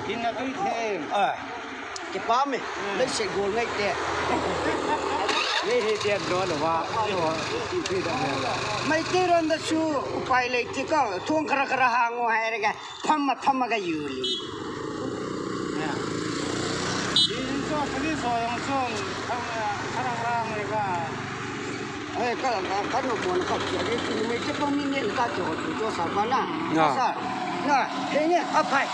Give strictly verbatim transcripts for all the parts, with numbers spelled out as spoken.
Hin na tui them. Ah. Kipah e. Hmm. Leiset gol ngai te. Nei he te do lo wa. Ni ho. Ti ti da. Meitei ron da chu upai lei ti ka thong kara kara ha ngo hai re ka. Pham ma pham ma ka yu li. Ya. Ni so kali so yang so khang kara kara ngai ka. Eh, ka, ka, ka no pon ka kia de tu mai te pa mi ne ka ke ho tu to sa ba na. Ya. Sa. Na, he ne, a phai.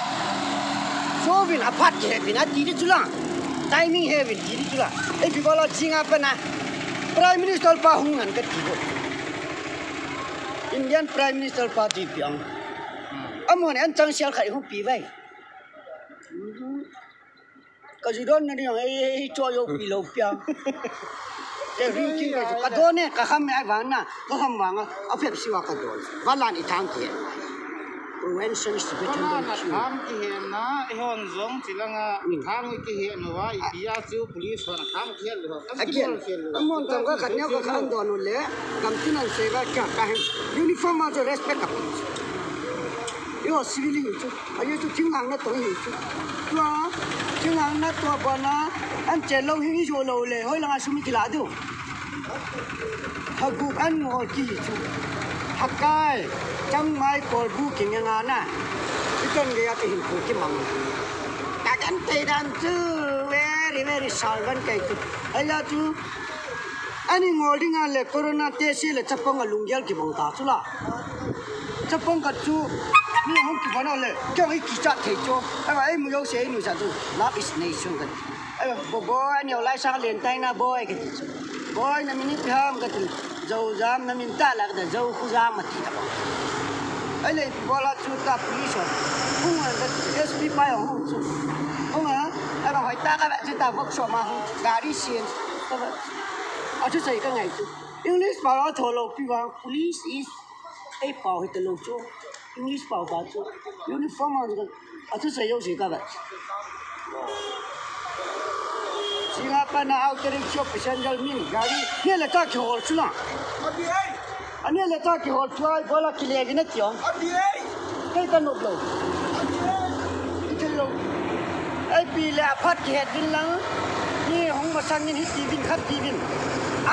So vin a phat ke he vin a ti di chu la. Timing he vin ti di chu la. Eh, bi ba la jing a pa na. Prime Minister pa hung han ka ti ko. Indian Prime Minister pa ti piang. Amon an chang sial khai hung pi vai. Ka ju don na ni, ei, ei, cho yo pi lo piang. Te ring king ka ju, ka don e, ka kham e, ai vang na, ka kham vang a, a pep siwa ka don. Valan i thang ki. Prevention is better than cure. Kham ki he na, i hon jong chi langa, i thang ki he no wa, i pia chu police hon kham ki he lo. Again, amon tam ka khat neo ka khan don le, kam tin an se ba kya ka hem. Uniform ma jo respect ka. Yo, civilian chu. Ayo chu thinglhang na to hi chu. Tua, thinglhang na to ba na, an che lo hi jo lo le, hoi langa sum kila diu. Hagup an ngol ki chu. Hakai, changmai kolbu ki nga nga na. Iton ge ya ki hin ko ki mang. Ta kan te dan chu, very, very servant kai chu. Aya chu, Ani ngol ding a le corona test le chapang a lunggel kibang ta chu la. Chapang khat chu mi hung kibang a le, kei hung kichat thei chu. Ai, ai mu yo se nu sa chu. Love is nation ka. Ai, bo, bo, ani lai sang len tai na boy ka ti chu. Boy na min ipi ham ka ti. Zo jam na min ta la ka zo khu jam ma ti ta. Ai le bola chu ta police. Hung a S P pa hung chu. Hung a, ai ba hoi ta ka ba chu ta workshop ma hung. Gari sien. Achu sei ka ngai chu. English pao a tholo pi vang police is ei pao hi talo chu. English pao ba chu. Uniform a chu sei yo sei ka ba. Singapore na outer shop passenger min gari. Ni le ta ki hol chu la. Ani le ta ki hol chu ai bola ki le gi na ti ong. Kei ka nop lo. Kithei lo. Ei pi le a phat kihet vin lang. Ni hung masang in hiti vin khat ti vin.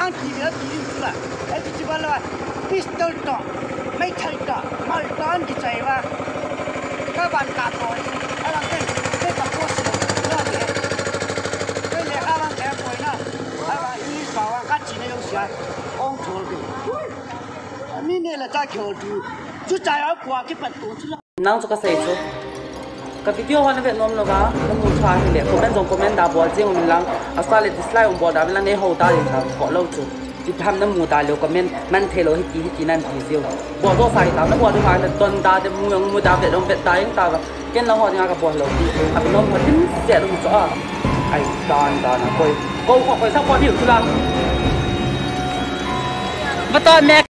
An ti vin, ti vin chu la. Ei pi chi ba la. Pistol to. Meithal to. Mal to an kichai va. Ka ban ka to. Alang ke. Ke ka post lo. Lo ke. Ke le ka ban ke koi na. Alang English ba wa ka chi ne lo sia. Ong thol ke. Mi ne la ta ki hol tu. Chu chai a kwa ki pat tu chu la. Nang chu ka sei chu. Ka video hon ve nom lou va, na mu tha hi le, comment jong comment da bol jing um lang, asa le dislike um bol da lang nei ho ta le ta ko lo chu. Ti tham na mu ta le comment man thei lo hiti hiti nan ti jiu. Bol jo sai ta, na bol jo sai ta, ton da de mu jong mu da ve dong ve ta jeng ta va. Ken la ho dinga ka bol lo ti. A nom ho tin se lo chu a. Ai dan dan a koi. Ko ko ko sa ko diu chu la. Va ta me